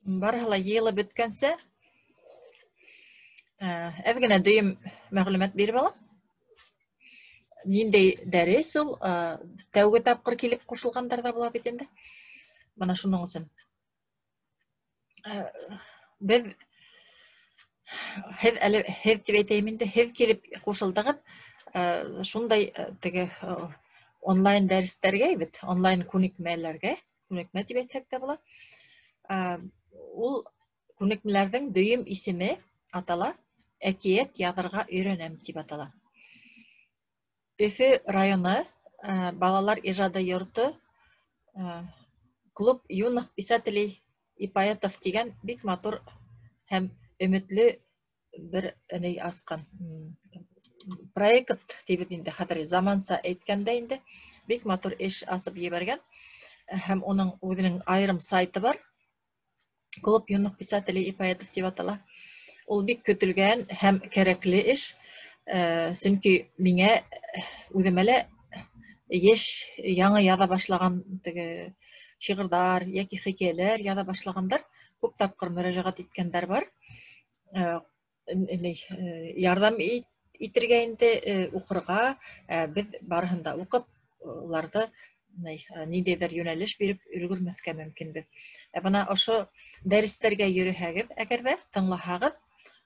Барыһы ла йыйылып бөткәнсә, әҙ генә дөйөм мәғлүмәт биреп алам. Ниндәй дәрес ул, тәүге тапҡыр килеп ҡушылғандар ҙа була бит инде. Бына шуның өсөн. Беҙ һеҙ әле һеҙ тип әйтәйем инде, һеҙ килеп ҡушылдығыҙ, шундай теге онлайн дәрестәргә бит, онлайн күнекмәләргә, күнекмә тип әйтһәк тә була. Ул күнекмәләрҙең дөйөм исеме атала «Әкиәт яҙырға өйрәнәм» тип атала. Өфө районы балалар ижады йорто «Клуб юных писателей и поэтов» тигән бик матур һәм өмөтлө бер ни асҡан проект тибеҙ инде, хәҙер заманса әйткәндә инде, бик матур эш асып ебәргән һәм уның үҙенең айырым сайты бар. «Клуб юных писателей и поэтов» тип атала. Ул бик көтөлгән һәм кәрәкле эш, сөнки миңә үҙемә лә йәш яңы яҙа башлаған, теге шиғырҙар йәки хикәйәләр яҙа башлағандар күп тапҡыр мөрәжәғәт иткәндәр бар. Ярҙам итергә инде, уҡырға, беҙ барыһын да уҡып, уларҙы ниндәйҙер йүнәлеш биреп өлгөрмәҫкә мөмкинбеҙ. Ә бына ошо дәрестәргә йөрөһәгеҙ, әгәр ҙә тыңлаһағыҙ,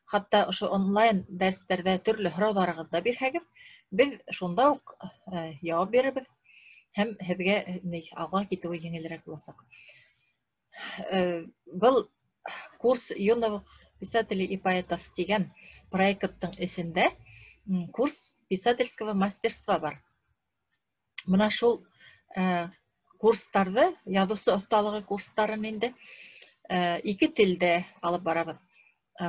хатта ошо онлайн дәрестәрҙә төрлө һорауҙарығыҙҙы да бирһәгеҙ, беҙ шунда уҡ яуап бирербеҙ һәм һеҙгә алға китеүе еңелерәк буласаҡ. Был «Курс юных писателей и поэтов» тигән проекттың эсендә курс писательского мастерства бар. Бына шул курстарҙы, яҙыусы оҫталығы курстарын инде ике телдә алып барабыҙ.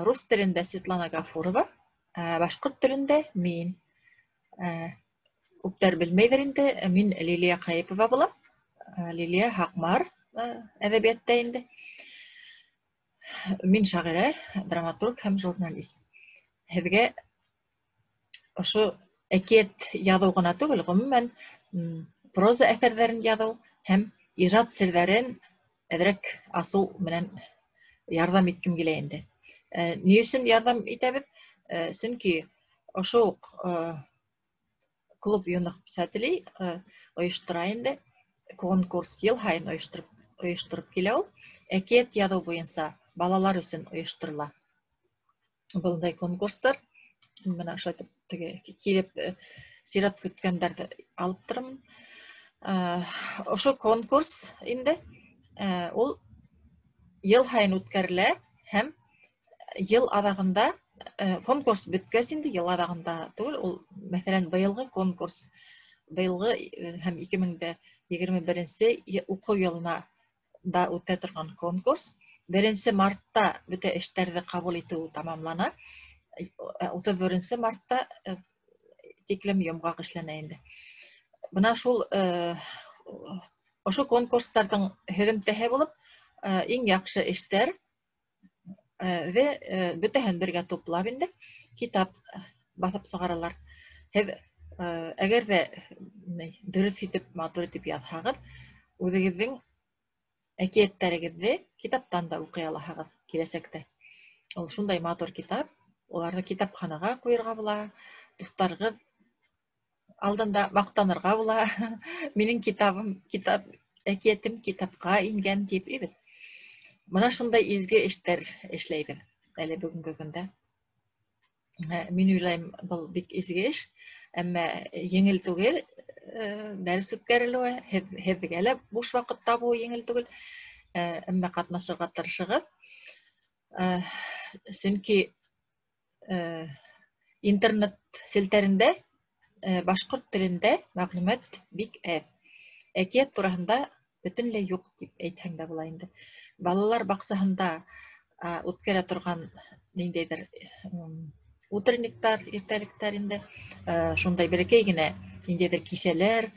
Рус телендә Светлана Гафурова, башҡорт телендә мин. Күптәр белмәйҙер инде, мин Лилиә Ҡәйепова булам. Лилиә Һаҡмар әҙәбиәттә инде. Мин шағирә, драматург һәм журналист. Һеҙгә ошо әкиәт яҙыу ғына түгел, ғөмүмән, проза әҫәрҙәрен яҙыу һәм ижад серҙәрен әҙерәк асыу менән ярҙам иткем килә инде. Ни өсөн ярҙам итәбеҙ? Сөнки ошо уҡ «Клуб юных писателей» ойоштора инде конкурс, йыл һайын ойоштороп килә ул. Әкиәт яҙыу буйынса балалар өсөн ойошторола бындай конкурстар. Бына ошолай итеп теге килеп сират көткәндәрҙе алып торамын. Ошо конкурс инде ул йыл һайын үткәрелә һәм йыл аҙағында, конкурс бөткәс инде, йыл аҙағында түгел, ул, мәҫәлән, быйылғы конкурс, быйылғы һәм 2021 уҡыу йылына да үтә торған конкурс 1 мартта бөтә эштәрҙе ҡабул итеү тамамлана, 31 мартта тиклем йомғаҡ эшләнә инде. Бына шул ошо конкурстарҙың һөҙөмтәһе булып, иң яҡшы эштәр бөтәһен бергә туплап инде китап баҫып сығаралар. Һеҙ әгәр ҙә дөрөҫ итеп, матур итеп яҙһағыҙ, үҙегеҙҙең әкиәттәрегеҙҙе китаптан да уҡый алаһығыҙ киләсәктә. Ул шундай матур китап, уларҙы китапханаға ҡуйырға була, дуҫтарығыҙ алдында маҡтанырға була. Минең китабым, китап, әкиәтем китапҡа ингән тип бит. Бына шундай изге эштәр эшләйбеҙ әле бөгөнгө көндә. Мин уйлайым, был бик изге эш, әммә еңел түгел дәрес үткәрелеүе, һеҙгә лә буш ваҡыт табыуы еңел түгел, әммә ҡатнашырға тырышығыҙ. Сөнки интернет селтәрендә башҡорт телендә мәғлүмәт бик әҙ. Әкиәт тураһында бөтөнләй юҡ тип әйтһәң дә була инде. Балалар баҡсаһында үткәрә торған ниндәйҙер утренниктар, иртәлектәр инде, шундай бәләкәй генә ниндәйҙер кисәләр,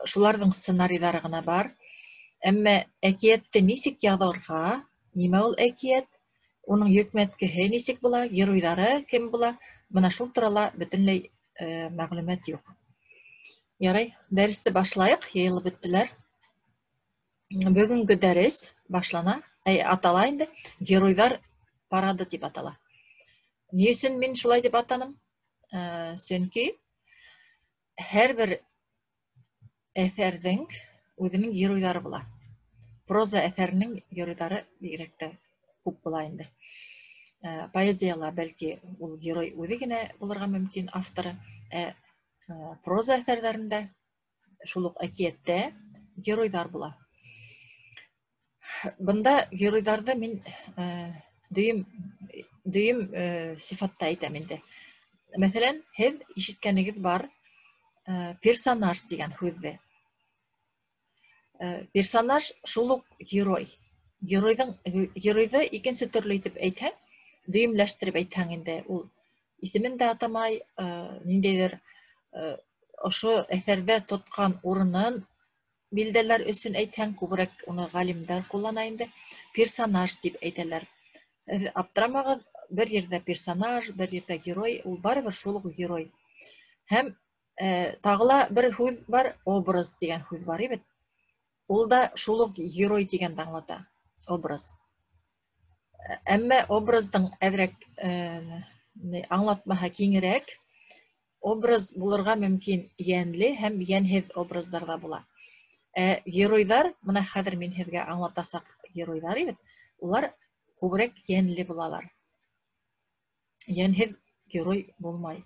шуларҙың сценарийҙары ғына бар. Әммә әкиәтте нисек яҙырға, нимә ул әкиәт, уның йөкмәткеһе нисек була, геройҙары кем була, бына шул турала бөтөнләй мәғлүмәт юҡ. Ярай, дәресте башлайыҡ, йыйылып бөттөләр. Бөгөнгө дәрес башлана Атала инде, геройҙар парады тип атала. Ни өсөн мин шулай тип атаным? Сөнки һәр бер әҫәрҙең үҙенең геройҙары була. Проза әҫәренең геройҙары бигерәк тә күп була инде. Поэзияла бәлки ул герой үҙе генә булырға мөмкин, авторы. Ә проза әҫәрҙәрендә, шул уҡ әкиәттә геройҙар була. Бында геройҙарҙы мин дөйөм сифатта әйтәм инде. Мәҫәлән, һеҙ ишеткәнегеҙ бар персонаж тигән һүҙҙе. Персонаж шул уҡ герой. Геройҙы икенсе төрлө итеп әйтһәң, дөйөмләштереп әйтһәң инде, ул исемен дә атамай, ниндәйҙер ошо әҫәрҙә тотҡан урынын билдәләр өсөн әйтһәң, күберәк уны ғалимдар ҡуллана инде, персонаж тип әйтәләр. Аптырамағыҙ, бер ерҙә персонаж, бер ерҙә герой, ул барыбер шул уҡ герой. Һәм тағы ла бер һүҙ бар, образ тигән һүҙ бар бит. Ул да шул уҡ герой тигәнде аңлата, образ. Әммә образдың әҙерәк аңлатмаһы киңерәк. Образ булырға мөмкин йәнле һәм йәнһеҙ образдар ҙа була. Ә геройҙар, бына хәҙер мин һеҙгә аңлатасаҡ геройҙар бит, улар күберәк йәнле булалар. Йәнһеҙ герой булмай.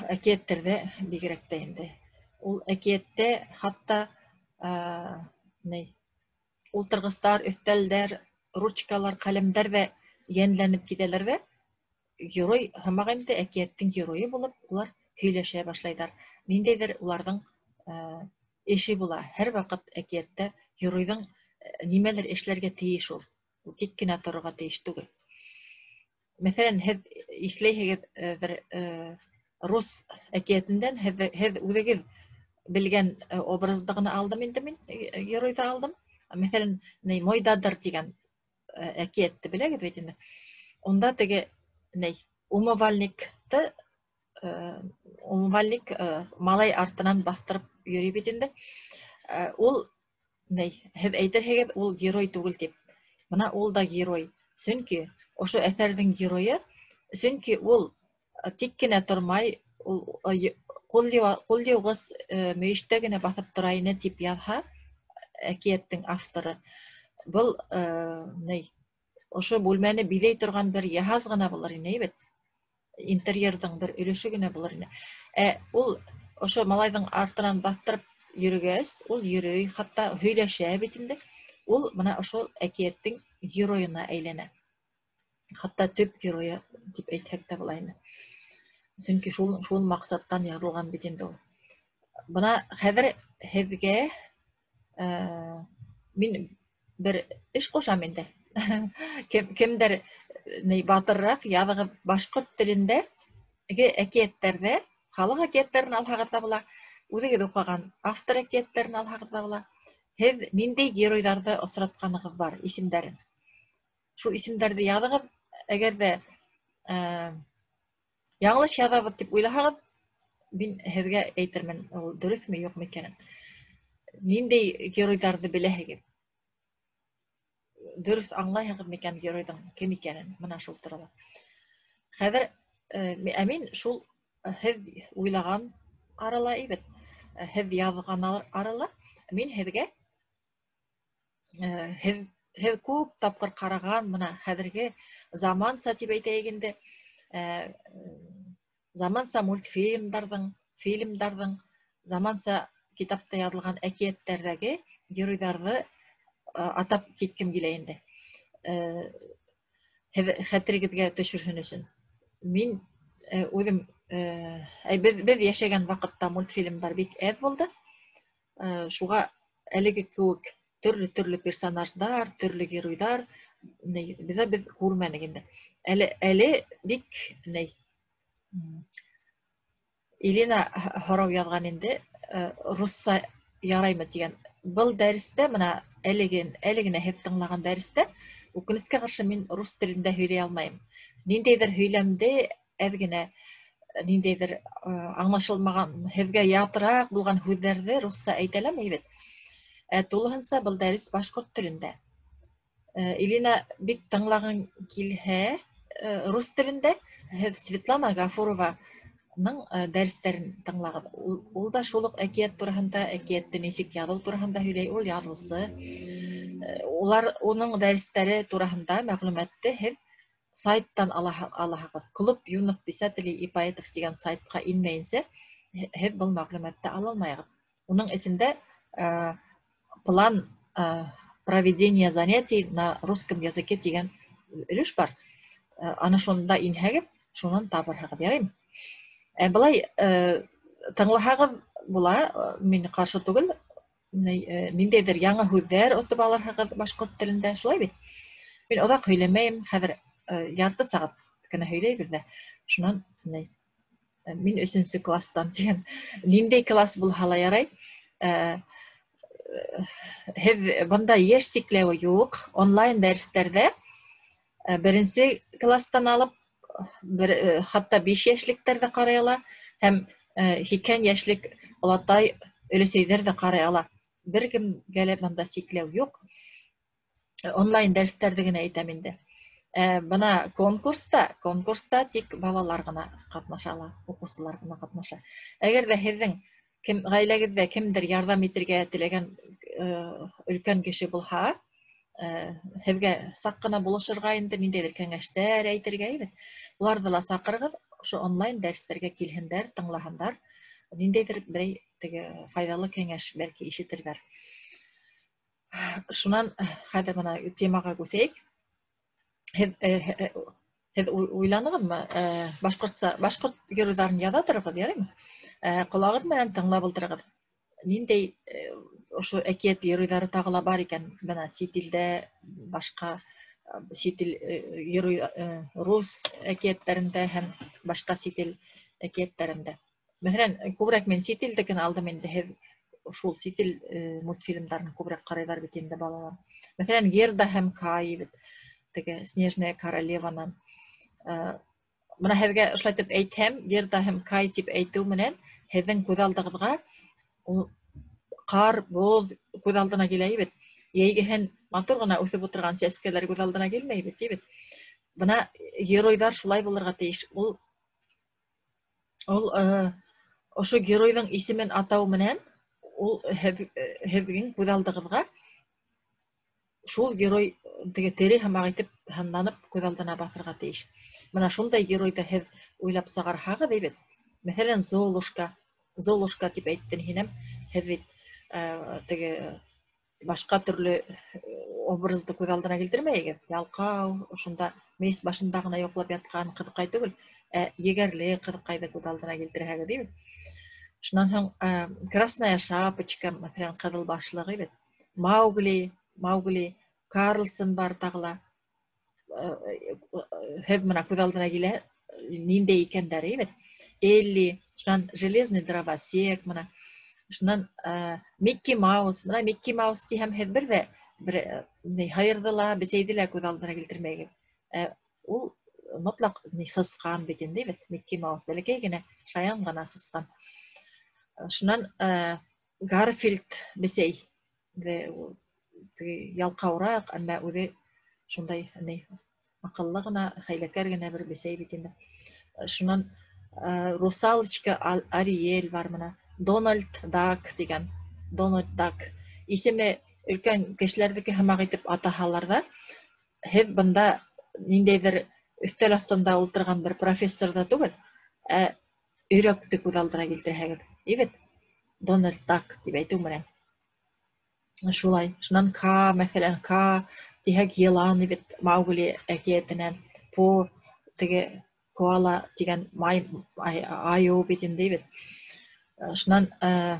Әкиәттәрҙә бигерәк тә инде. Ул әкиәттә хатта ултырғыстар, өҫтәлдәр, ручкалар, ҡәләмдәр ҙә йәнләнеп китәләр ҙә, герой һымаҡ инде әкиәттең геройы булып улар һөйләшә башлайҙар. Ниндәйҙер уларҙың эше була. Һәр ваҡыт әкиәттә геройҙың нимәлер эшләргә тейеш ул. Ул тик кенә торорға тейеш түгел. Мәҫәлән, һеҙ иҫләйһегеҙҙер, рус әкиәтендән һеҙ үҙегеҙ белгән образды ғына алдым инде мин, геройҙы алдым. Мәҫәлән, Мойдадыр тигән әкиәтте беләгеҙ бит инде. Унда теге умывальникты, умывальник малай артынан баҫтырып йөрөй бит инде. Ул һеҙ әйтерһегеҙ, ул герой түгел тип. Бына ул да герой. Сөнки ошо әҫәрҙең геройы, сөнки ул тик кенә тормай, ул ҡул йыуғыс мөйөштә генә баҫып тора ине тип яҙһа әкиәттең авторы, был ошо бүлмәне биҙәй торған бер йыһаз ғына булыр ине бит, интерьерҙың бер өлөшө генә булыр ине. Ә ул ошо малайҙың артынан баҫтырып йөрөгәс, ул йөрөй, хатта һөйләшә бит инде. Ул бына ошо әкиәттең геройына әйләнә. Хатта төп геройы тип әйтһәк тә була ине. Сөнки шул маҡсаттан яҙылған бит инде ул. Бына хәҙер һеҙгә мин бер эш ҡушам инде. Кемдер батырыраҡ яҙығыҙ башҡорт телендәге әкиәттәрҙә, халыҡ әкиәттәрен алһағыҙ ҙа була, үҙегеҙ уҡыған автор әкиәттәрен алһағыҙ ҙа була. Һеҙ ниндәй геройҙарҙы осратҡанығыҙ бар, исемдәрен. Шул исемдәрҙе яҙығыҙ. Әгәр ҙә яңылыш яҙабыҙ тип уйлаһағыҙ, мин һеҙгә әйтермен, ул дөрөҫмө, юҡмы икәнен. Ниндәй геройҙарҙы беләһегеҙ? Дөрөҫ аңлайһығыҙ микән геройҙың кем икәнен? Бына шул турала. Хәҙер, ә мин шул һеҙ уйлаған арала әйбәт, һеҙ яҙған арала мин һеҙгә һеҙ күп тапҡыр ҡараған бына хәҙерге заманса тип әйтәйек инде, заманса мультфильмдарҙың, фильмдарҙың, заманса китапта яҙылған әкиәттәрҙәге геройҙарҙы атап киткем килә инде. Һеҙ хәтерегеҙгә төшөрһөн өсөн. Мин үҙем, беҙ йәшәгән ваҡытта мультфильмдар бик әҙ булды. Шуға әлеге кеүек төрлө-төрлө персонаждар, төрлө геройҙар, беҙ күрмәнек инде. Әле бик Елена һорау яҙған инде, русса яраймы тигән. Был дәрестә, бына әле генә һеҙ тыңлаған дәрестә, үкенескә ҡаршы мин рус телендә һөйләй алмайым. Ниндәйҙер һөйләмде әҙ генә, ниндәйҙер аңлашылмаған, һеҙгә ятыраҡ булған һүҙҙәрҙе русса әйтә ләм, әйбәт. Ә тулыһынса был дәрес башҡорт телендә. Илина, бик тыңлағың килһә, рус телендә һеҙ Светлана Гафурованың дәрестәрен тыңлағыҙ. Ул да шул уҡ әкиәт тураһында, әкиәтте нисек яҙыу тураһында һөйләй, ул яҙыусы. Улар уның дәрестәре тураһында мәғлүмәтте һеҙ сайттан алаһығыҙ. Клуб юных писателей и поэтов тигән сайтҡа инмәйенсә, һеҙ был мәғлүмәтте ала алмайһығыҙ. Уның эсендә план проведения занятий на русском языке тигән өлөш бар. Аны шунда инһәгеҙ, шунан табырһығыҙ, яраймы? Ә былай тыңлаһағыҙ була, мин ҡаршы түгел. Ниндәйҙер яңы һүҙҙәр отоп алырһығыҙ башҡорт телендә, шулай бит? Мин оҙаҡ һөйләмәйем, хәҙер ярты сәғәт кенә һөйләйбеҙ ҙә. Шунан мин 3-нсө кластан тигән, ниндәй класс булһа ла ярай. Һеҙ бында йәш сикләүе юҡ. Онлайн дәрестәрҙә 1-нсе кластан алып хатта 5 йәшлектәр ҙә ҡарай ала һәм 80 йәшлек олатай, өләсәйҙәр ҙә ҡарай ала. Бер кемгә лә бында сикләү юҡ. Онлайн дәрестәрҙе генә әйтәм инде. Бына конкурста тик балалар ғына ҡатнаша ала, уҡыусылар ғына ҡатнаша. Әгәр ҙә һеҙҙең ғаиләгеҙҙә кемдер ярҙам итергә теләгән өлкән кеше булһа, һеҙгә саҡ ҡына булышырға инде, ниндәйҙер кәңәштәр әйтергә бит. Уларҙы ла саҡырығыҙ, ошо онлайн дәрестәргә килһендәр, тыңлаһындар, ниндәйҙер берәй теге файҙалы кәңәш бәлки ишетерҙәр. Шунан хәҙер бына темаға күсәйек. Һеҙ уйланығыҙмы? Башҡорт геройҙарын яҙа тороғоҙ, яраймы? Ҡолағыҙ менән тыңлап ултырығыҙ. Ниндәй ошо әкиәт геройҙары тағы ла бар икән? Бына сит илдә, башҡа сит ил герой, рус әкиәттәрендә һәм башҡа сит ил әкиәттәрендә. Мәҫәлән, күберәк мин сит илдекен алдым инде, һеҙ шул сит ил мультфильмдарын күберәк ҡарайҙар бит инде балалар. Мәҫәлән, Герда һәм Кай бит, теге Снежная королеванан. Бына һеҙгә ошолай итеп әйтһәм, Герда һәм Кай тип әйтеү менән һеҙҙең күҙ алдығыҙға ул ҡар, боҙ күҙ алдына килә бит. Йәйгеһен матур ғына үҫеп ултырған сәскәләр күҙ алдына килмәй бит, бит. Бына геройҙар шулай булырға тейеш. Ул ошо геройҙың исемен атау менән ул һеҙҙең күҙ алдығыҙға шул герой теге тере һымаҡ итеп һынланып күҙ алдына баҫырға тейеш. Бына шундай геройҙы һеҙ уйлап сығарһағыҙ бит. Мәҫәлән, Золушка, Золушка тип әйттем һинәм, һеҙ бит теге башҡа төрлө образды күҙ алдына килтермәйегеҙ. Ялҡау, ошонда мейес башында ғына йоҡлап ятҡан ҡыҙыҡай түгел, ә егәрле ҡыҙыҡайҙы күҙ алдына килтерһәгеҙ бит. Шунан һуң Красная Шапочка, мәҫәлән, ҡыҙыл башлығы бит. Маугли, Маугли, Карлсон бар тағы ла. Һеҙ бына күҙ алдына килә ниндәй икәндәре бит. Элли, шунан Железный дровосек, бына. Шунан Микки Маус, бына Микки Маус тиһәм, һеҙ бер ҙә бер ни, һыйырҙы ла, бесәйҙе лә күҙ алдына килтермәйегеҙ. Ул мотлаҡ ни, сысҡан бит инде бит, Микки Маус бәләкәй генә, шаян ғына сысҡан. Шунан Гарфилд бесәй, теге ялҡауыраҡ, әммә үҙе шундай ни, аҡыллы ғына, хәйләкәр генә бер бесәй бит инде. Шунан Русалочка Ариэль бар бына, Дональд Дак тигән, Дональд Дак исеме өлкән кешеләрҙеке һымаҡ итеп атаһалар ҙа, һеҙ бында ниндәйҙер өҫтәл аҫтында ултырған бер профессор ҙа түгел, ә өйрәкте күҙ алдына килтерһәгеҙ, бит, Дональд Дак тип әйтеү менән. Шулай. Шунан К, мәҫәлән, К тиһәк йылан бит, Маугли әкиәтенән, По теге коала тигән айыу бит инде бит. Шунан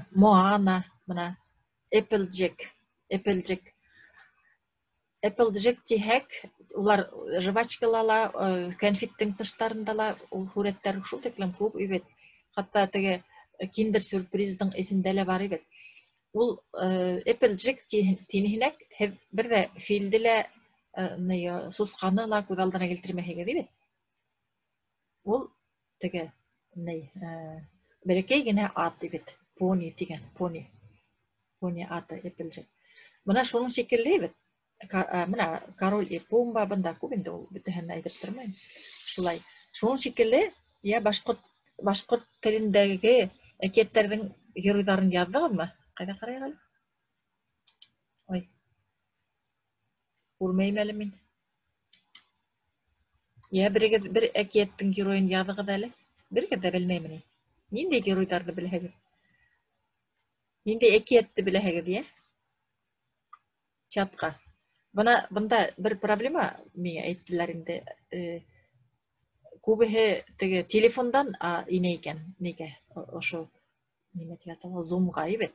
Моана, бына Эпплджек, Эпплджек. Эпплджек тиһәк, улар жвачкала ла, конфеттең тыштарында ла ул һүрәттәр шул тиклем күп бит. Хатта теге киндер сюрприздың эсендә лә бар бит. Ул Эпплджек тинеһенәк, һеҙ бер ҙә филде лә, ни, сусҡаны ла күҙ алдына килтермәһегеҙ бит. Ул теге ни, бәләкәй генә ат бит, пони тигән, пони. Пони аты Эпплджек. Бына шуның шикелле бит. Мына Король и Пумба, бында күп инде ул, бөтәһен әйтеп тормайым. Шулай. Шуның шикелле, я башҡорт телендәге әкиәттәрҙең геройҙарын яҙҙығыҙмы? Ҡайҙа ҡарайыҡ әле? Ой. Күрмәйем әле мин. Я берегеҙ бер әкиәттең геройын яҙығыҙ әле. Берегеҙ ҙә белмәйме ни? Ниндәй геройҙарҙы беләһегеҙ? Ниндәй әкиәтте беләһегеҙ, йә? Чатҡа. Бына бында бер проблема миңә әйттеләр инде. Күбеһе теге телефондан инә икән, нигә? Ошо нимә тип атала, Zoom-ға бит.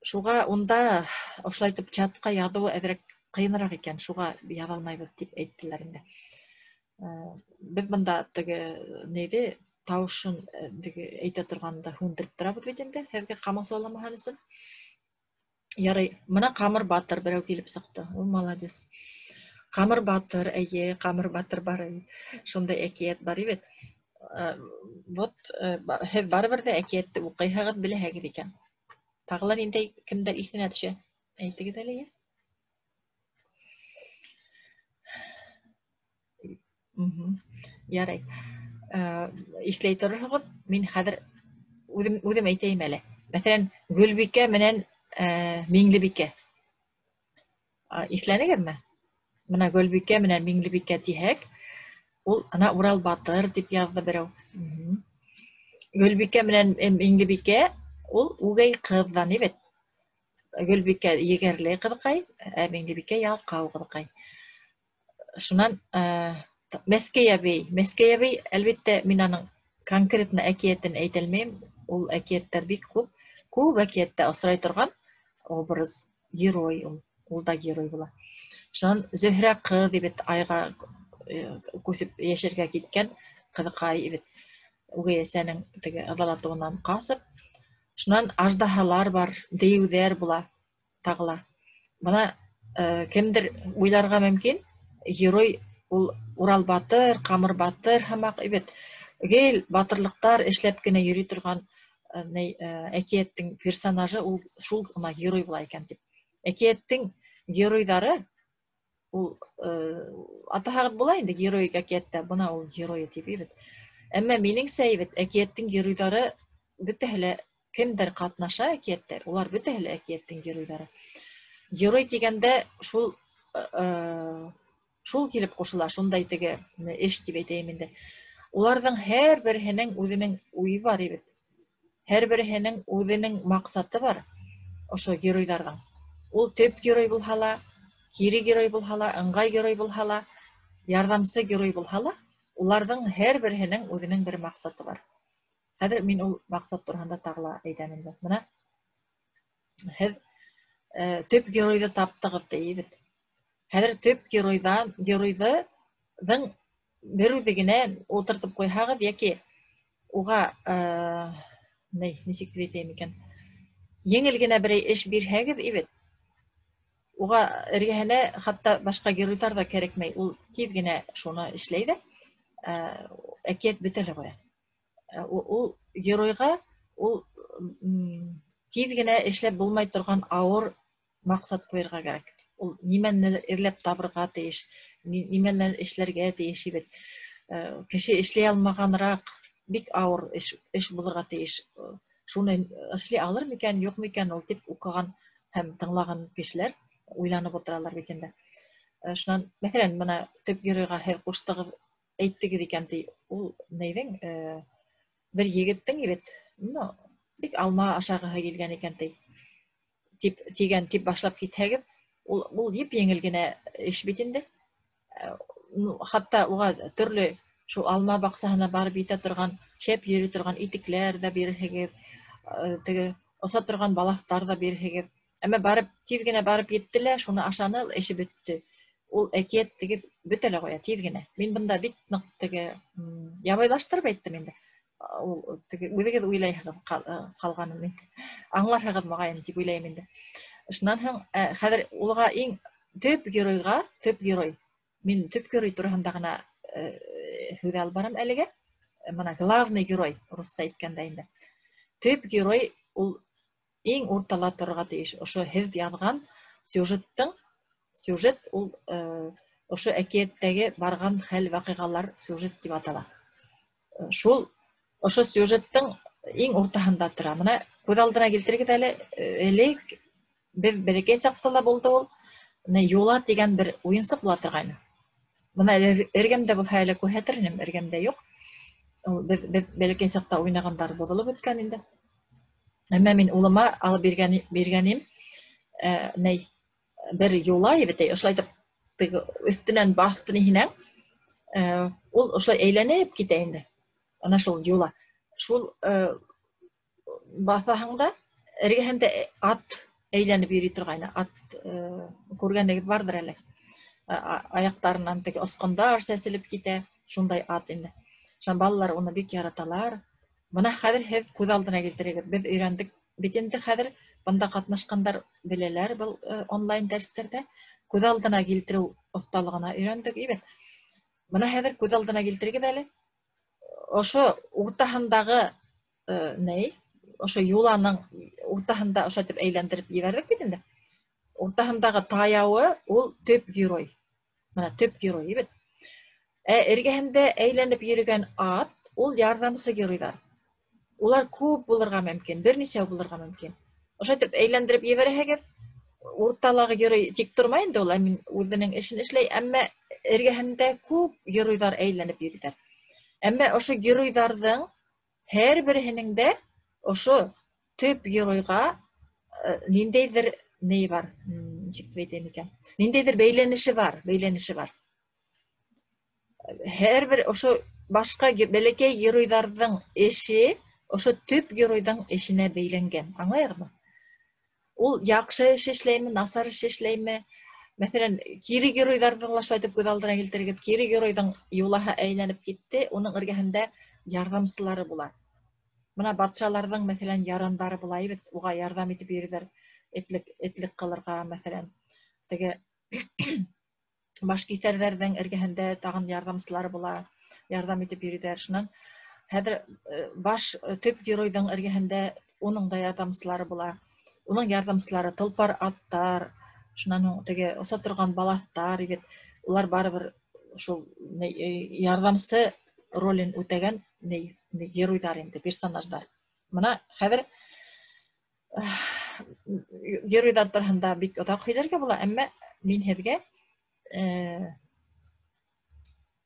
Шуға унда ошолайтып чатҡа яҙыуы әҙерәк ҡыйыныраҡ икән, шуға яҙа алмайбыҙ тип әйттеләр инде. Беҙ бында теге нейҙе тауышын теге әйтә торғанды һүндереп торабыҙ бит инде, һеҙгә ҡамасауламаһын өсөн. Ярай, мына Ҡамыр Батыр берәү килеп сыҡты. Ул молодец. Ҡамыр Батыр, эйе, Ҡамыр Батыр бар. Шундай әкиәт бар бит. Вот һеҙ барыбер ҙә әкиәтте уҡыйһығыҙ, беләһегеҙ икән. Тағы ла ниндәй кемдәр иҫенә төшә? Әйтегеҙ әле, йә. Ярай. Иҫләй торорһоғоҙ, мин хәҙер үҙем әйтәйем әле. Мәҫәлән, Гөлбикә менән Миңлебикә. Иҫләнегеҙме? Мына Гөлбикә менән Миңлебикә тиһәк, ул ана Урал Батыр тип яҙҙы берәү. Гөлбикә менән Миңлебикә ул үгәй ҡыҙҙан бит. Гөлбикә егәрле ҡыҙыҡай, ә Миңлебикә ялҡау ҡыҙыҡай. Шунан Мәскәй әбей. Мәскәй әбей, әлбиттә, мин аның конкретно әкиәтен әйтә алмайым. Ул әкиәттәр бик күп. Күп әкиәттә осрай торған образ, герой ул. Ул да герой була. Шунан Зөһрә ҡыҙ бит айға күсеп йәшәргә киткән ҡыҙыҡай бит. Үгәй әсәнең теге ыҙалатыуынан ҡасып. Шунан аждаһалар бар, дейеүҙәр була тағы ла. Бына кемдер уйларға мөмкин, герой ул Урал Батыр, Ҡамыр Батыр һымаҡ бит. Гел батырлыҡтар эшләп кенә йөрөй торған әкиәттең персонажы ул шул ғына герой була икән тип. Әкиәттең геройҙары ул атаһағыҙ була инде героик әкиәттә, бына ул герой тип бит. Әммә минеңсә бит әкиәттең геройҙары бөтәһе лә кемдәр ҡатнаша әкиәттә, улар бөтәһе лә әкиәттең геройҙары. Герой тигәндә шул килеп ҡушыла, шундай теге эш тип әйтәйем инде. Уларҙың һәр береһенең үҙенең уйы бар бит. Һәр береһенең үҙенең маҡсаты бар ошо геройҙарҙың. Ул төп герой булһа ла, кире герой булһа ла, ыңғай герой булһа ла, ярҙамсы герой булһа ла, уларҙың һәр береһенең үҙенең бер маҡсаты бар. Хәҙер мин ул маҡсат тураһында тағы ла әйтәм инде. Мына һеҙ төп геройҙы таптығыҙ тейебеҙ. Хәҙер төп геройҙың бер үҙе генә ултыртып ҡуйһағыҙ, йәки уға нисек тип әйтәйем икән, еңел генә берәй эш бирһәгеҙ бит, уға эргәһенә хатта башҡа геройҙар ҙа кәрәкмәй, ул тиҙ генә шуны эшләй ҙә, әкиәт бөтә лә ҡуя. Ул геройға ул тиҙ генә эшләп булмай торған ауыр маҡсат ҡуйырға кәрәк. Ул нимәне эҙләп табырға тейеш, нимәне эшләргә тейеш бит. Кеше эшләй алмағаныраҡ бик ауыр эш булырға тейеш. Шуны эшләй алыр микән, юҡ микән ул тип уҡыған һәм тыңлаған кешеләр уйланып ултыралар бит инде. Шунан, мәҫәлән, бына төп геройға һеҙ ҡуштығыҙ, әйттегеҙ икән ти, ул нейҙең, бер егеттең бит, бик алма ашағыһы килгән икән ти, тип, тигән тип башлап китһәгеҙ, ул еп-еңел генә эш бит инде. Хатта уға төрлө шул алма баҡсаһына барып етә торған, шәп йөрөй торған итекләр ҙә бирерһегеҙ, теге оса торған балаҫтар ҙа бирерһегеҙ. Әммә тиҙ генә барып етте лә, шуны ашаны, эше бөттө. Ул әкиәт теге бөтә лә ҡуя, тиҙ генә. Мин бында бик ныҡ теге, ябайлаштырып әйттем инде. Ул теге үҙегеҙ уйлайһығыҙ ҡалғанын инде. Аңларһығыҙ моғайын тип уйлайым инде. Шунан һуң, хәҙер улға иң төп геройға, төп герой. Мин төп герой тураһында ғына һүҙ алып барам әлегә. Мына главный герой, русса әйткәндә инде. Төп герой ул иң уртала торорға тейеш. Ошо һеҙ яҙған сюжеттың Сюжет ул ошо әкиәттәге барған хәл ваҡиғалар сюжет тип атала. Шул ошо сюжеттың иң уртаһында тора. Мына күҙ алдына килтерегеҙ әле, элек беҙ бәләкәй саҡта ла булды ул. Менә юла тигән бер уйынсыҡ була торғайны. Бына эргәмдә булһа әле күрһәтер инем, эргәмдә юҡ. Ул беҙ бәләкәй саҡта уйнағандар боҙолоп бөткән инде. Әммә мин улыма алып биргәнем, ней, бер юла бит, ошолай итеп теге өҫтөнән баҫты ниһенән, ул ошолай әйләнеп китә инде. Ана шул юла. Шул баҫаһың да эргәһендә ат әйләнеп йөрөй торғайны. Ат күргәнегеҙ барҙыр әле. Аяҡтарынан теге осҡондар сәселеп китә, шундай ат инде. Шунан балалар уны бик яраталар. Бына хәҙер һеҙ күҙ алдына килтерегеҙ. Беҙ өйрәндек бит инде хәҙер, бында ҡатнашҡандар беләләр был онлайн дәрестәрҙә. Күҙ алдына килтереү оҫталығына өйрәндек, ибет. Бына хәҙер күҙ алдына килтерегеҙ әле. Ошо уртаһындағы ней, ошо юланың уртаһында ошо итеп әйләндереп ебәрҙек бит инде. Уртаһындағы таяуы ул төп герой. Бына төп герой, ибет. Ә эргәһендә әйләнеп йөрөгән ат ул ярҙамсы геройҙар. Улар күп булырға мөмкин, бер нисәү булырға мөмкин. Ошо итеп әйләндереп ебәрһәгеҙ, урталағы герой тик тормай инде ул, әмин үҙенең эшен эшләй, әммә эргәһендә күп геройҙар әйләнеп йөрөйҙәр. Әммә ошо геройҙарҙың һәр береһенең дә ошо төп геройға ниндәйҙер ни бар, нисек тип әйтәйем икән? Ниндәйҙер бәйләнеше бар, бәйләнеше бар. Һәр бер ошо башҡа бәләкәй геройҙарҙың эше ошо төп геройҙың эшенә бәйләнгән. Аңлайһығыҙмы? Ул яҡшы эш эшләйме, насар эш эшләйме? Мәҫәлән, кире геройҙарҙы ла шулай итеп күҙ алдына килтерегеҙ. Кире геройҙың юлаһы әйләнеп китте, уның эргәһендә ярҙамсылары була. Бына батшаларҙың, мәҫәлән, ярандары була бит, уға ярҙам итеп йөрөйҙәр, этлек ҡылырға, мәҫәлән. Теге башкиҫәрҙәрҙең эргәһендә тағын ярҙамсылары була, ярҙам итеп йөрөйҙәр. Шунан хәҙер баш төп геройҙың эргәһендә уның да ярҙамсылары була. Уның ярҙамсылары толпар аттар, шунан һуң теге оса торған балаҫтар бит. Улар барыбер шул ярҙамсы ролен үтәгән геройҙар инде, персонаждар. Бына хәҙер геройҙар тураһында бик оҙаҡ һөйләргә була, әммә мин һеҙгә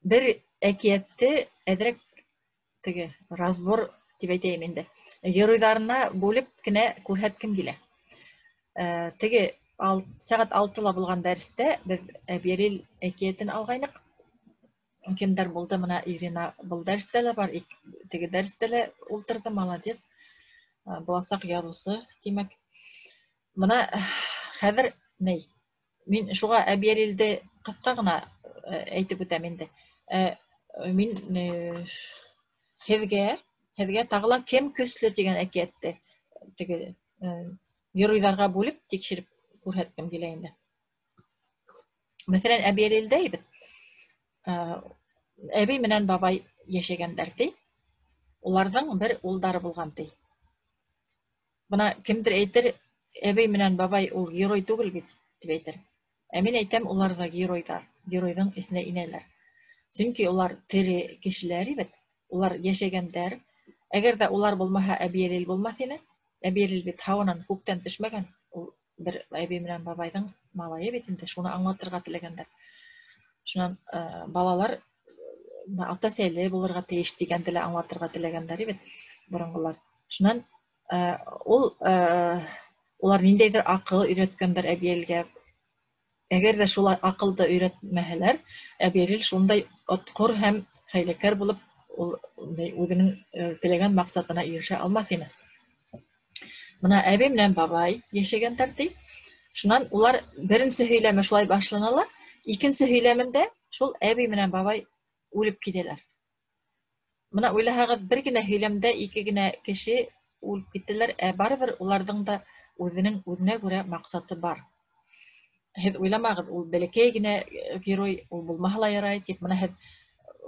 бер әкиәтте әҙерәк теге разбор тип әйтәйем инде. Геройҙарына бүлеп кенә күрһәткем килә. Теге сәғәт алтыла булған дәрестә беҙ Әбйәлил әкиәтен алғайныҡ. Кемдәр булды? Бына Ирина был дәрестә лә бар, теге дәрестә лә ултырҙы, молодец. Буласаҡ яҙыусы, тимәк. Бына хәҙер ней? Мин шуға Әбйәлилде ҡыҫҡа ғына әйтеп үтәм инде. Мин һеҙгә тағы ла кем көслө тигән әкиәтте теге геройҙарға бүлеп тикшереп күрһәткем килә инде. Мәҫәлән, Әбйәлилдә бит, әбей менән бабай йәшәгәндәр ти. Уларҙың бер улдары булған ти. Бына кемдер әйтер, әбей менән бабай ул герой түгел бит, тип әйтер. Ә мин әйтәм, улар ҙа геройҙар, геройҙың эсенә инәләр. Сөнки улар тере кешеләр бит, улар йәшәгәндәр. Әгәр ҙә улар булмаһа, Әбйәлил булмаҫ ине. Әбйәлил бит һауанан күктән төшмәгән. Ул бер әбей менән бабайҙың малайы бит инде, шуны аңлатырға теләгәндәр. Шунан балалар ата-әсәле булырға тейеш тигәнде лә аңлатырға теләгәндәр бит боронғолар. Шунан улар ниндәйҙер аҡыл өйрәткәндәр Әбйәлилгә. Әгәр ҙә шул аҡылды өйрәтмәһәләр, Әбйәлил шундай отҡор һәм хәйләкәр булып, ул үҙенең теләгән маҡсатына ирешә алмаҫ ине. Бына әбей менән бабай йәшәгәндәр ти. Шунан улар беренсе һөйләме шулай башлана ла, икенсе һөйләмендә шул әбей менән бабай үлеп китәләр. Бына уйлаһағыҙ, бер генә һөйләмдә ике генә кеше үлеп киттеләр, ә барыбер уларҙың да үҙенең үҙенә күрә маҡсаты бар. Һеҙ уйламағыҙ, ул бәләкәй генә герой, ул булмаһа ла ярай тип. Бына һеҙ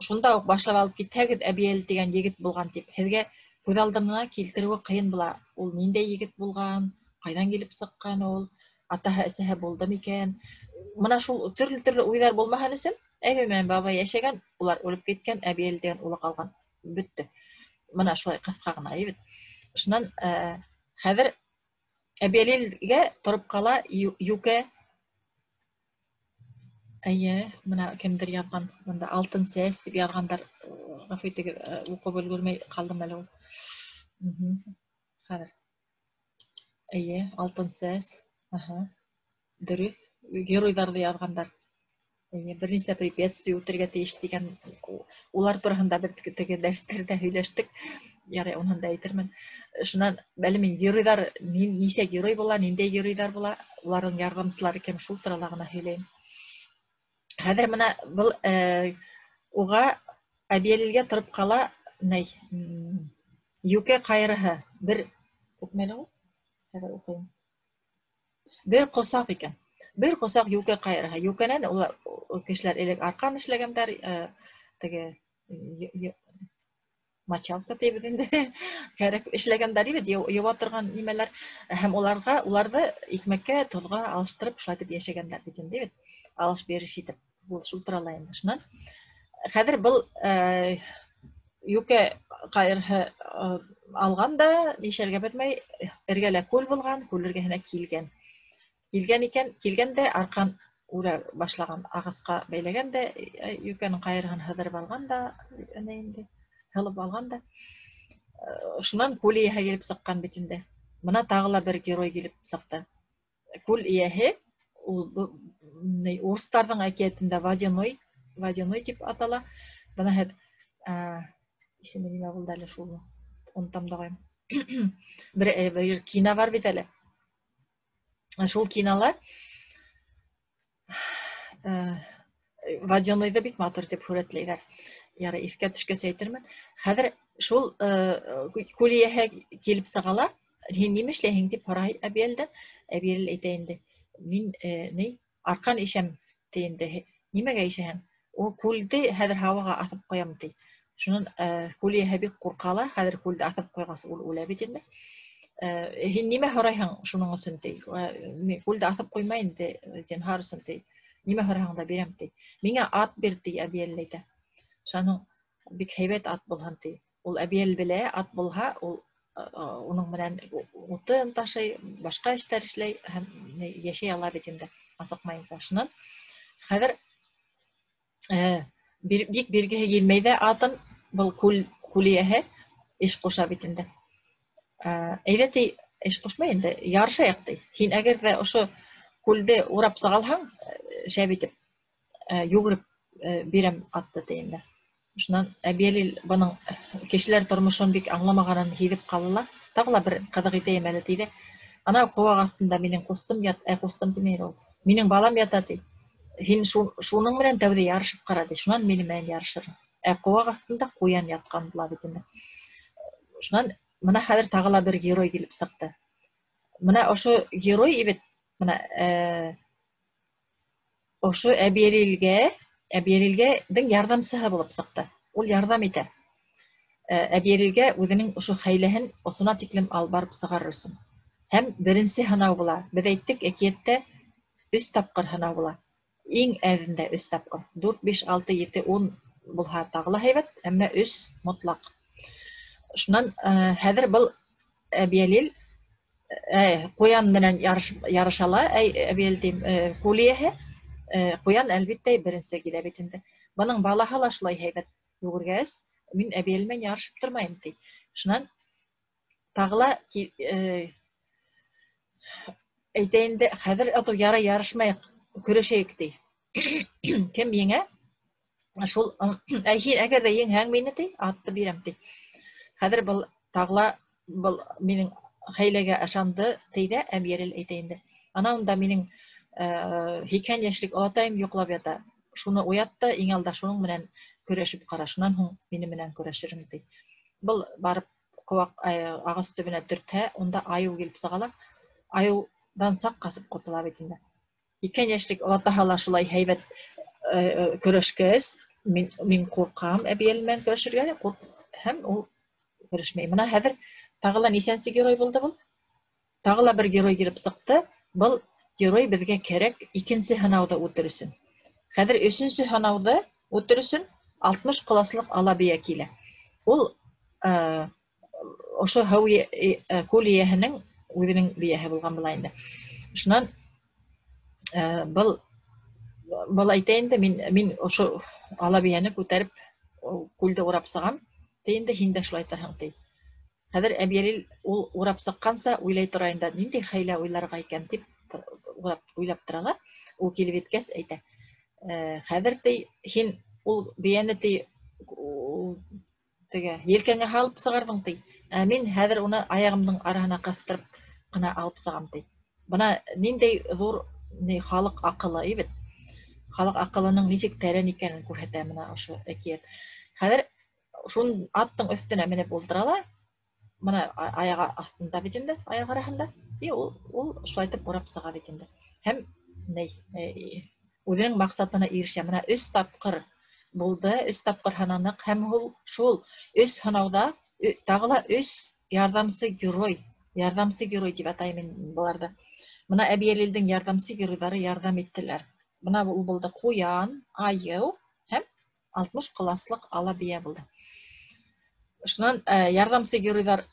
шунда уҡ башлап алып китһәгеҙ, Әбйәлил тигән егет булған тип, һеҙгә күҙ алдына килтереүе ҡыйын була. Ул ниндәй егет булған, ҡайҙан килеп сыҡҡан ул, атаһы, әсәһе булды микән? Мына шул төрлө-төрлө уйҙар булмаһын өсөн әбей менән бабай йәшәгән, улар үлеп киткән, Әбйәлил тигән улы ҡалған. Бөттө. Мына шулай ҡыҫҡа ғына бит. Шунан хәҙер Әбйәлилгә тороп ҡала йүкә. Эйе, мына кемдер яҙған, бында алтын сәс тип яҙғандар. Ғәфү итегеҙ, уҡып өлгөрмәй ҡалдым әле ул. Хәҙер. Эйе, алтын сәс. Аһа. Дөрөҫ. Геройҙарҙы яҙғандар. Эйе, бер нисә препятствие үтергә тейеш тигән. Улар тураһында беҙ теге дәрестәрҙә һөйләштек. Ярай, уныһын да әйтермен. Шунан әле мин геройҙар, нисә герой була, ниндәй геройҙар була, уларҙың ярҙамсылары кем, шул турала ғына һөйләйем. Хәҙер мына был уға Әбйәлилгә тороп ҡала ней йүкә ҡайырыһы бер күпме әле ул? Хәҙер уҡыйым. Бер ҡосаҡ икән. Бер ҡосаҡ йүкә ҡайырыһы. Йүкәнән улар кешеләр элек арҡан эшләгәндәр, теге мочалка тибеҙ инде. Кәрәк эшләгәндәр бит, йыуа торған нимәләр. Һәм уларға, уларҙы икмәккә, тоҙға алыштырып шулай итеп йәшәгәндәр бит инде бит. Алыш биреш итеп. Ул шул турала инде. Шунан хәҙер был йүкә ҡайырыһы алған да нишләргә белмәй, эргәлә күл булған, күл эргәһенә килгән. Килгән икән, килгән дә арҡан үрә башлаған, ағасҡа бәйләгән дә, йүкәнең ҡайырыһын һыҙырып алған да, әнә инде, һылып алған да. Шунан күл эйәһе килеп сыҡҡан бит инде. Мына тағы ла бер герой килеп сыҡты. Күл эйәһе ул урыҫтарҙың әкиәтендә водяной, водяной тип атала. Бына һеҙ исеме нимә булды әле шул? Онотам да ҡуям. Бер кино бар бит әле. Шул кинола водяныйҙы бик матур тип һүрәтләйҙәр. Ярай, иҫкә төшкәс әйтермен. Хәҙер шул күл эйәһе килеп сыға ла, һин нимә эшләйһең тип һорай Әбйәлилдән. Әбйәлил әйтә инде, мин ни арҡан ишәм ти инде. Нимәгә ишәһең? Ул күлде хәҙер һауаға аҫып ҡуям ти. Шунан күл эйәһе бик ҡурҡа ла, хәҙер күлде аҫып ҡуйғас ул үлә бит инде. Һин нимә һорайһың шуның өсөн ти? Күлде аҫып ҡуйма инде, зинһар өсөн ти. Нимә һораһаң да бирәм ти. Миңә ат бир ти, Әбйәлил әйтә. Шуның бик һәйбәт ат булһын ти. Ул Әбйәлил белә, ат булһа, ул уның менән утын ташый, башҡа эштәр эшләй һәм йәшәй ала бит инде, асыҡмайынса. Шунан хәҙер бик биргеһе килмәй ҙә атын, был күл эйәһе эш ҡуша бит инде. Әйҙә ти, эш ҡушмай инде, ярышайыҡ ти. Һин әгәр ҙә ошо күлде урап сыға алһаң, шәп итеп йүгереп бирәм атты ти инде. Шунан Әбйәлил бының кешеләр тормошон бик аңламағанын һиҙеп ҡала ла, тағы ла бер ҡыҙыҡ итәйем әле ти ҙә. Анау ҡыуаҡ аҫтында минең ҡустым ят, ҡустым тимәй ул. Минең балам ята ти. Һин шуның менән тәүҙә ярышып ҡара ти. Шунан минең менән ярышыр. Ә ҡыуаҡ аҫтында ҡуян ятҡан була бит инде. Шунан мына хәҙер тағы ла бер герой килеп сыҡты. Мына ошо герой бит, мына ошо Әбйәлилгә, Әбйәлилгәҙең ярҙамсыһы булып сыҡты. Ул ярҙам итә. Әбйәлилгә үҙенең ошо хәйләһен осона тиклем алып барып сығарыр өсөн. Һәм беренсе һынау була. Беҙ әйттек, әкиәттә 3 тапҡыр һынау була. Иң әҙендә 3 тапҡыр. 4, 5, 6, 7, 10 булһа тағы ла һәйбәт, әммә 3 мотлаҡ. Шунан хәҙер был Әбйәлил ҡуян менән ярыша ла, Әбйәлил тим, күл эйәһе. Ҡуян әлбиттә беренсе килә бит инде. Бының балаһы ла шулай һәйбәт йүгергәс, мин Әбйәлил менән ярышып тормайым ти. Шунан тағы ла әйтә инде, хәҙер атыу ярай ярышмайыҡ, көрәшәйек ти. Кем еңә? Шул, һин әгәр ҙә еңһәң мине ти, атты бирәм ти. Хәҙер был тағы ла был минең хәйләгә ышанды ти ҙә Әбйәлил әйтә инде. Ана унда минең 80 йәшлек олатайым йоҡлап ята. Шуны уят та, иң алда шуның менән көрәшеп ҡара, шунан һуң мине менән көрәшерһең ти. Был барып ҡыуаҡ ағас төбөнә төртһә, унда айыу килеп сыға ла, айыуҙан саҡ ҡасып ҡотола бит инде. 80 йәшлек олатаһы ла шулай һәйбәт көрәшкәс, мин ҡурҡам Әбйәлил менән көрәшергә, һәм ул көрәшмәй. Мына хәҙер тағы ла нисәнсе герой булды был? Тағы ла бер герой килеп сыҡты. Был Герой беҙгә кәрәк икенсе һынауҙы үтер өсөн. Хәҙер өсөнсө һынауҙы үтер өсөн 60 ҡоласлыҡ ала бейә килә. Ул ошо һыу күл эйәһенең үҙенең бейәһе булған була инде. Шунан был әйтә инде, мин ошо ала бейәне күтәреп күлде урап сығам, ти инде, һин дә шулай торһоң, ти. Хәҙер Әбйәлил ул урап сыҡҡанса уйлай тора инде, ниндәй хәйлә уйларға икән тип уйлап тора ла. Ул килеп еткәс әйтә: хәҙер ти һин ул бейәне ти теге елкәңә һалып сығарҙың, ти. Ә мин хәҙер уны аяғымдың араһына ҡыҫтырып ҡына алып сығам, ти. Бына ниндәй ҙур ни халыҡ аҡылы бит. Халыҡ аҡылының нисек тәрән икәнен күрһәтә бына ошо әкиәт. Хәҙер шун аттың өҫтөнә менеп ултыра ла, бына аяғы аҫтында бит инде, аяҡ араһында, и ул шулайтып урап сыға бит инде. Һәм үҙенең маҡсатына ирешә. Бына 3 тапҡыр булды, 3 тапҡыр һынаныҡ, һәм ул шул 3 һынауҙа тағы ла 3 ярҙамсы герой, ярҙамсы герой тип атайым мин быларҙы. Бына Әбйәлилдең ярҙамсы геройҙары ярҙам иттеләр. Бына ул булды ҡуян, айыу һәм 60 ҡоласлыҡ ала бейә булды. Шунан ярҙамсы геройҙар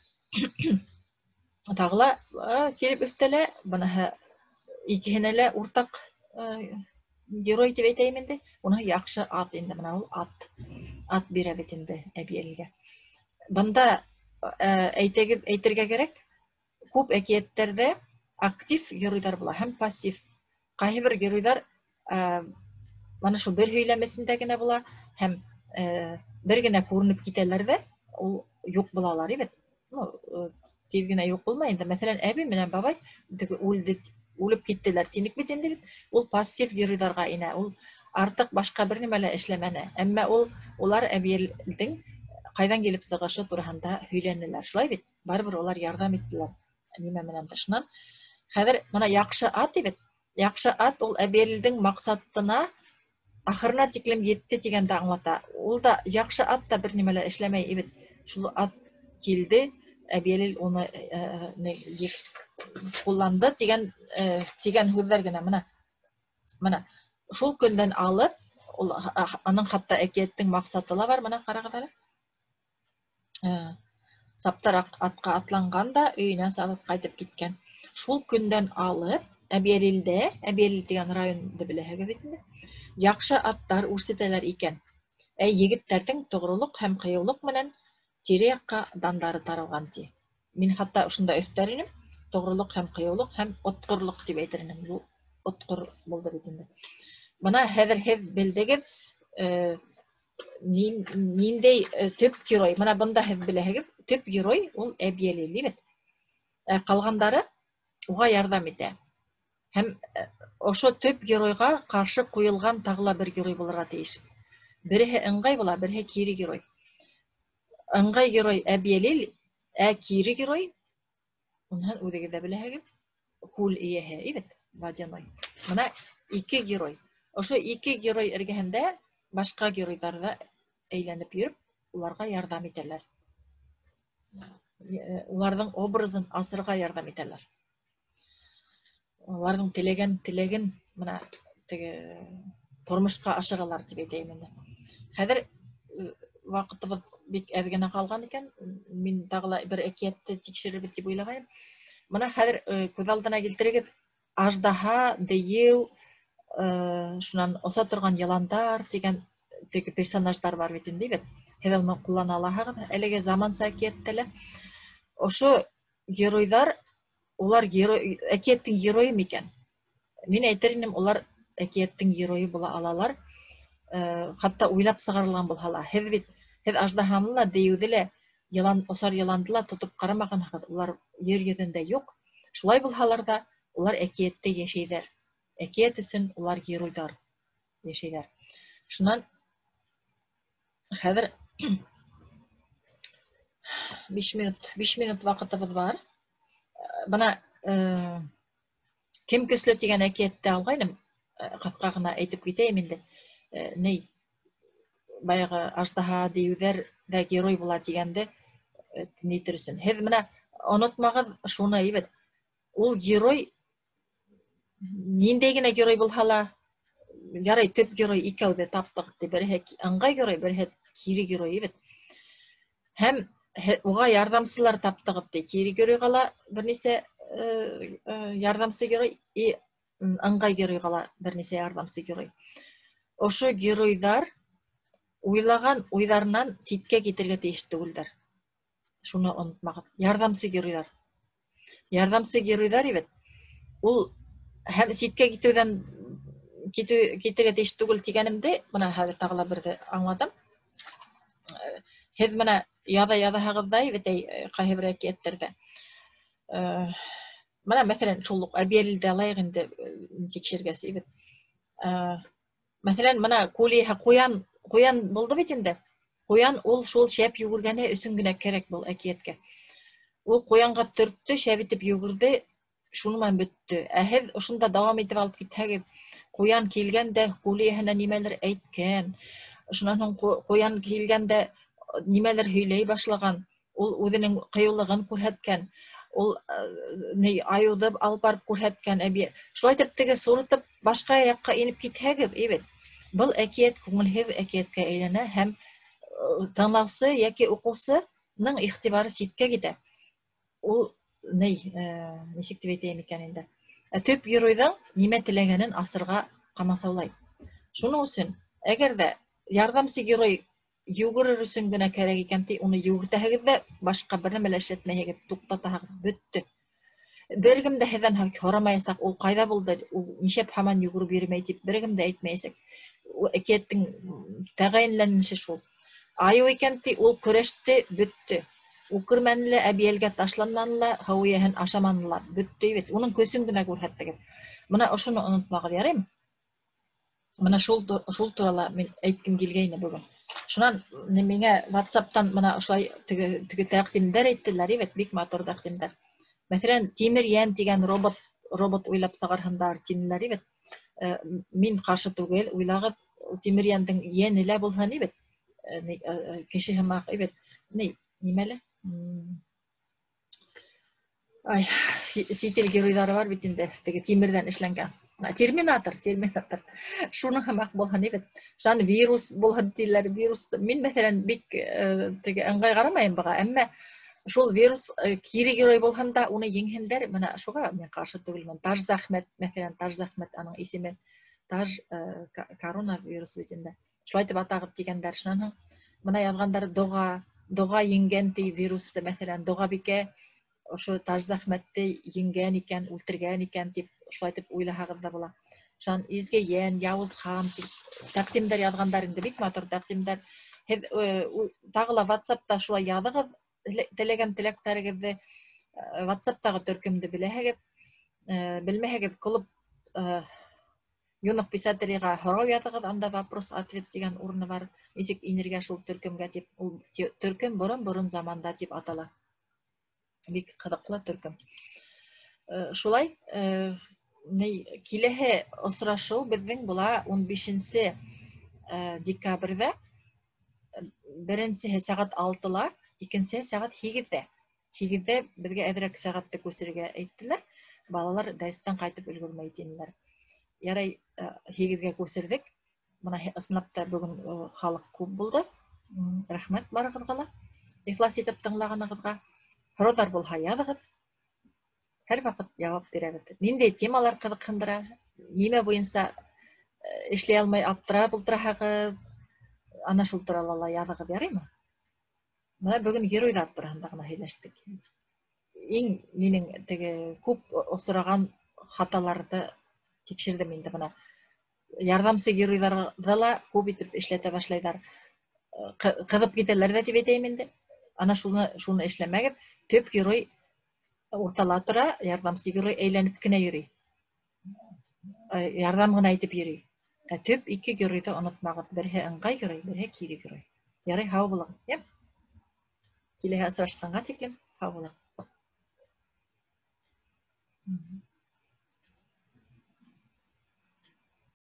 тағы ла килеп өҫтәлә, быныһы икеһенә лә уртаҡ герой тип әйтәйем инде. Уныһы яҡшы ат инде, бына ул ат. Ат бирә бит инде Әбйәлилгә. Бында әйтергә кәрәк, күп әкиәттәрҙә актив геройҙар була һәм пассив. Ҡайһы бер геройҙар бына шул бер һөйләм эсендә генә була һәм бер генә күренеп китәләр ҙә, ул юҡ булалар бит. Тиҙ генә юҡ булмай инде. Мәҫәлән, әбей менән бабай теге үлеп киттеләр тинек бит инде бит. Ул пассив геройҙарға инә. Ул артыҡ башҡа бер нимә лә эшләмәне. Әммә улар Әбйәлилдең ҡайҙан килеп сығышы тураһында һөйләнеләр. Шулай бит? Барыбер улар ярҙам иттеләр нимә менән тышынан. Хәҙер бына яҡшы ат бит. Яҡшы ат ул Әбйәлилдең маҡсатына ахырына тиклем етте тигәнде аңлата. Ул да яҡшы ат та бер нимә лә эшләмәй бит. Шул ат килде, Әбйәлил уны ҡулланды тигән һүҙҙәр генә. Бына шул көндән алып, ул, аның хатта әкиәттең маҡсаты ла бар. Бына ҡарағыҙ әле. Саптар атҡа атланған да өйөнә сабып ҡайтып киткән. Шул көндән алып Әбйәлилдә, Әбйәлил тигән районды беләһегеҙ бит инде, яҡшы аттар үрсетәләр икән. Ә егеттәрҙең тоғролоҡ һәм ҡыйыулыҡ менән тирә-яҡҡа дандары таралған ти. Мин хатта ошонда өҫтәр инем, тоғролоҡ һәм ҡыйыулыҡ һәм отҡорлоҡ тип әйтер инем. Ул отҡор булды бит инде. Бына хәҙер һеҙ белдегеҙ, ниндәй төп герой. Бына бында һеҙ беләһегеҙ, төп герой ул Әбйәлил бит. Ә ҡалғандары уға ярҙам итә. Һәм ошо төп геройға ҡаршы ҡуйылған тағы ла бер герой булырға тейеш. Береһе ыңғай була, береһе кире герой. Ыңғай герой Әбйәлил, ә кире герой, уныһын үҙегеҙ ҙә беләһегеҙ, күл эйәһе, бит, водяной. Бына ике герой. Ошо ике герой эргәһендә башҡа геройҙар ҙа әйләнеп йөрөп, уларға ярҙам итәләр. Уларҙың образын асырға ярҙам итәләр. Уларҙың теләгән теләген бына теге тормошҡа ашыралар тип әйтәйем инде. Хәҙер ваҡытыбыҙ бик әҙ генә ҡалған икән. Мин тағы ла бер әкиәтте тикшерербеҙ тип уйлағайным. Бына хәҙер күҙ алдына килтерегеҙ, аждаһа, дейеү, шунан оса торған йыландар тигән теге персонаждар бар бит инде бит. Һеҙ уны ҡуллана алаһығыҙ әлеге заманса әкиәттә лә. Ошо геройҙар, улар герой, әкиәттең геройы микән? Мин әйтер инем, улар әкиәттең геройы була алалар. Хатта уйлап сығарылған булһа ла. Һеҙ бит, һеҙ аждаһаны ла, дейеүҙе лә, йылан, осар йыланды ла тотоп ҡарамағанһығыҙ. Улар ер йөҙөндә юҡ. Шулай булһалар ҙа, улар әкиәттә йәшәйҙәр. Әкиәт өсөн улар геройҙар йәшәйҙәр. Шунан хәҙер 5 минут, 5 минут ваҡытыбыҙ бар. Бына кем көслө тигән әкиәтте алғайным, ҡыҫҡа ғына әйтеп китәйем инде. Ней, баяғы аждаһа дейеүҙәр ҙә герой була тигәнде, нитер өсөн. Һеҙ бына онотмағыҙ шуны, бит. Ул герой Ниндәй генә герой булһа ла, ярай, төп герой икәүҙе таптыҡ, ти, береһе ыңғай герой, береһе кире герой бит. Һәм уға ярҙамсылар таптығыҙ, ти, кире геройға ла бер нисә ярҙамсы герой, и ыңғай геройға ла бер нисә ярҙамсы герой. Ошо геройҙар уйлаған уйҙарынан ситкә китергә тейеш түгелдәр. Шуны онотмағыҙ. Ярҙамсы геройҙар. Ярҙамсы геройҙар бит. Ул һәм ситкә китеүҙән китергә тейеш түгел тигәнемде бына хәҙер тағы ла берҙе аңлатам. Һеҙ бына яҙа-яҙаһығыҙ да бит, ҡайһы бер әкиәттәрҙә. Бына мәҫәлән, шул уҡ Әбйәлилде алайыҡ инде тикшергәс бит. Мәҫәлән, бына Күлиһә ҡуян булды бит инде. Ҡуян ул шул шәп йүгергәне өсөн генә кәрәк был әкиәткә. Ул ҡуянға төрттө, шәп итеп йүгерҙе, шуның менән бөттө. Ә һеҙ ошонда дауам итеп алып китһәгеҙ, ҡуян килгән дә Күлиһәнә нимәлер әйткән. Шунан һуң ҡуян килгән дә нимәлер һөйләй башлаған. Ул үҙенең ҡыйыулығын күрһәткән. Ул ни айыуҙы алып барып күрһәткән әбей. Шулай итеп теге сурытып башҡа яҡҡа инеп китһәгеҙ, бит. Был әкиәт күңелһеҙ әкиәткә әйләнә һәм тыңлаусы йәки уҡыусының иғтибары ситкә китә. Ул ни, нисек тип әйтәйем икән инде? Төп геройҙың нимә теләгәнен асырға ҡамасаулай. Шуның өсөн, әгәр ҙә ярҙамсы герой йүгерер өсөн генә кәрәк икән, ти, уны йүгертәһегеҙ ҙә башҡа бер нәмә лә эшләтмәйһегеҙ, туҡтатаһығыҙ, бөттө. Бер кем дә һеҙҙән һорамаясаҡ, ул ҡайҙа булды, ул нишләп һаман йүгереп йөрөмәй тип бер кем дә әйтмәйәсәк. Ул әкиәттең тәғәйенләнеше шул. Айыу икән, ти, ул көрәште, бөттө. Үкермәне лә, Әбйәлгә ташланманы ла, һыу эйәһен ашаманы ла, бөттө бит. Уның көсөн генә күрһәттегеҙ. Бына ошоно онотмағыҙ, яраймы? Бына шул турала мин әйткем килгәйне бөгөн. Шунан миңә WhatsApp-тан бына ошолай теге тәҡдимдәр әйттеләр, бит, бик матур тәҡдимдәр. Мәҫәлән, Тимер Йән тигән робот уйлап сығарһындар тинеләр, бит. Мин ҡаршы түгел, уйлағыҙ, Тимер Йәндең йәне лә булһын, бит. Кеше һымаҡ, бит. Ни, нимә лә? Ай, сит ил геройҙары бар бит инде, теге тимерҙән эшләнгән. Терминатор, терминатор. Шуның һымаҡ булһын, бит. Шунан вирус булһын тиләр, вирус. Мин, мәҫәлән, бик теге ыңғай ҡарамайым быға, әммә шул вирус кире герой булһын да, уны еңһендәр, бына шуға мин ҡаршы түгелмен. Таж Захмәт, мәҫәлән, Таж Захмәт аның исеме. Таж коронавирус бит инде. Шулай итеп атағыҙ тигәндәр. Шунан һуң бына яҙғандар доға, доға еңгән ти вирусты, мәҫәлән, доғабикә ошо Таж Захмәтте еңгән икән, үлтергән икән тип шулай итеп уйлаһағыҙ да була. Шунан изге йән, яуыз хан тип тәҡдимдәр яҙғандар инде, бик матур тәҡдимдәр. Һеҙ тағы ла WhatsApp-та шулай яҙығыҙ, теләгән теләктәрегеҙҙе, WhatsApp-тағы төркөмдө беләһегеҙ. Белмәһегеҙ, клуб юных писателйға һорау яҙығыҙ, анда вопрос-ответ тигән урыны бар. Нисек инергә шул төркөмгә тип, ул төркөм борон-борон заманда тип атала. Бик ҡыҙыҡлы төркөм. Шулай, киләһе осрашыу беҙҙең була ун бишенсе декабрҙә. Беренсеһе сәғәт алтыла, икенсеһе сәғәт һигеҙҙә. Һигеҙҙә беҙгә әҙерәк сәғәтте күсерергә әйттеләр. Балалар дәрестән ҡайтып өлгөрмәй тинеләр. Ярай, һигеҙгә күсерҙек. Бына ысынлап та бөгөн халыҡ күп булды. Рәхмәт барығыҙға ла. Ихлас итеп тыңлағанығыҙға. Һорауҙар булһа яҙығыҙ. Һәр ваҡыт яуап бирәбеҙ. Ниндәй темалар ҡыҙыҡһындыра, нимә буйынса эшләй алмай аптырап ултыраһығыҙ, ана шул турала ла яҙығыҙ, яраймы? Бына бөгөн геройҙар тураһында ғына һөйләштек. Иң минең теге күп осраған хаталарҙы тикшерҙем инде бына. Ярҙамсы геройҙарҙы ла күп итеп эшләтә башлайҙар. Ҡыҙып китәләр ҙә тип әйтәйем инде. Ана шуны эшләмәгеҙ. Төп герой уртала тора, ярҙамсы герой әйләнеп кенә йөрөй. Ярҙам ғына итеп йөрөй. Ә төп ике геройҙы онотмағыҙ. Береһе ыңғай герой, береһе кире герой. Ярай, һау булығыҙ. Йә? Киләһе осрашҡанға тиклем һау булығыҙ.